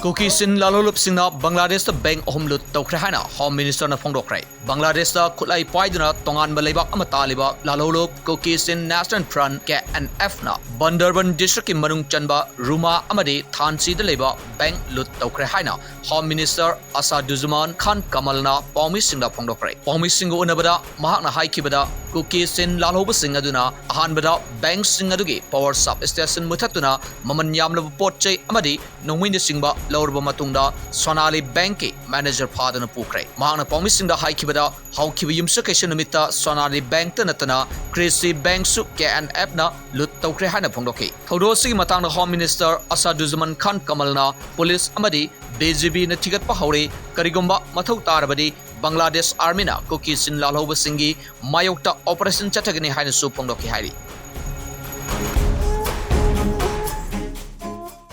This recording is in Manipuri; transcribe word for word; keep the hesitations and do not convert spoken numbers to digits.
ꯀꯨꯀꯤ ꯆꯤꯟ ꯂꯥꯜꯍꯧꯂꯨꯞꯁꯤꯡꯅ ꯕꯪꯒ꯭ꯂꯥꯗꯦꯁꯇ ꯕꯦꯡꯛ ꯑꯍꯨꯝ ꯂꯨꯠ ꯇꯧꯈ꯭ꯔꯦ ꯍꯥꯏꯅ ꯍꯣꯝ ꯃꯤꯅꯤꯁꯇꯔꯅ ꯐꯣꯡꯗꯣꯛꯈ꯭ꯔꯦ꯫ ꯕꯪꯒ꯭ꯂꯥꯗꯦꯁꯇ ꯈꯨꯠꯂꯥꯏ ꯄꯥꯏꯗꯨꯅ ꯇꯣꯉꯥꯟꯕ ꯂꯩꯕꯥꯛ ꯑꯃ ꯇꯥꯜꯂꯤꯕ ꯂꯥꯜꯍꯧꯂꯨꯞ ꯀꯨꯀꯤ ꯆꯤꯟ ꯅꯦꯁꯅꯦꯜ ꯐ꯭ꯔꯟꯠ, ꯀꯦ ꯑꯦꯟ ꯑꯦꯐꯅ ꯕꯟꯗꯔꯕꯟ ꯗꯤꯁꯇ꯭ꯔꯤꯛꯀꯤ ꯃꯅꯨꯡ ꯆꯟꯕ ꯔꯨꯃꯥ ꯑꯃꯗꯤ ꯊꯥꯟꯁꯤꯗ ꯂꯩꯕ ꯕꯦꯡꯛ ꯂꯨꯠ ꯇꯧꯈ꯭ꯔꯦ ꯍꯥꯏꯅ ꯍꯣꯝ ꯃꯤꯅꯤꯁꯇꯔ ꯑꯁꯥꯗꯨꯖꯃꯥꯟ ꯈꯥꯟ ꯀꯃꯜꯅ ꯄꯥꯎꯃꯤꯁꯤꯡꯗ ꯐꯣꯡꯗꯣꯛꯈ꯭ꯔꯦ꯫ ꯄꯥꯎꯃꯤꯁꯤꯡꯒ ꯎꯅꯕꯗ ꯃꯍꯥꯛꯅ ꯍꯥꯏꯈꯤꯕꯗ, ꯀꯨꯀꯤ ꯆꯤꯟ ꯂꯥꯜꯍꯧꯕꯁꯤꯡ ꯑꯗꯨꯅ ꯑꯍꯥꯟꯕꯗ ꯕꯦꯡꯛꯁꯤꯡ ꯑꯗꯨꯒꯤ ꯄꯥꯋꯔ ꯁꯕ ꯁ꯭ꯇꯦꯁꯟ ꯃꯨꯊꯠꯇꯨꯅ ꯃꯃꯜ ꯌꯥꯝꯂꯕ ꯄꯣꯠ ꯆꯩ ꯑꯃꯗꯤ ꯅꯣꯡꯃꯩꯅꯆꯤꯡꯕ ꯂꯧꯔꯕ ꯃꯇꯨꯡꯗ ꯁꯣꯅꯥꯂꯤ ꯕꯦꯡꯛꯀꯤ ꯃꯦꯅꯦꯖꯔ ꯐꯥꯗꯨꯅ ꯄꯨꯈ꯭ꯔꯦ꯫ ꯃꯍꯥꯛꯅ ꯄꯥꯎꯃꯤꯁꯤꯡꯗ ꯍꯥꯏꯈꯤꯕꯗ, ꯍꯧꯈꯤꯕ ꯌꯨꯝꯁꯀꯩꯁ ꯅꯨꯃꯤꯠꯇ ꯁꯣꯅꯥꯂꯤ ꯕꯦꯡꯛꯇ ꯅꯠꯇꯅ ꯀ꯭ꯔꯤꯁꯤ ꯕꯦꯡꯛꯁꯨ ꯀꯦ ꯑꯦꯟ ꯑꯦꯐꯅ ꯂꯨꯠ ꯇꯧꯈ꯭ꯔꯦ ꯍꯥꯏꯅ ꯐꯣꯡꯗꯣꯛꯈꯤ꯫ ꯊꯧꯗꯣꯛ ꯑꯁꯤꯒꯤ ꯃꯇꯥꯡꯗ ꯍꯣꯝ ꯃꯤꯅꯤꯁꯇꯔ ꯑꯁꯥꯗꯨꯖꯃꯥꯟ ꯈꯥꯟ ꯀꯃꯜꯅ ꯄꯨꯂꯤꯁ ꯑꯃꯗꯤ ꯕꯤ ꯖꯤ ꯕꯤꯅ ꯊꯤꯒꯠꯄ ꯍꯧꯔꯦ꯫ ꯀꯔꯤꯒꯨꯝꯕ ꯃꯊꯧ ꯇꯥꯔꯕꯗꯤ ꯕꯪꯒ꯭ꯂꯥꯗꯦꯁ ꯑꯥꯔꯃꯤꯅ ꯀꯨꯀꯤ ꯆꯤꯟ ꯂꯥꯜꯍꯧꯕꯁꯤꯡꯒꯤ ꯃꯥꯌꯣꯛꯇ ꯑꯣꯄꯔꯦꯁꯟ ꯆꯠꯊꯒꯅꯤ ꯍꯥꯏꯅꯁꯨ ꯐꯣꯡꯗꯣꯛꯈꯤ ꯍꯥꯏꯔꯤ꯫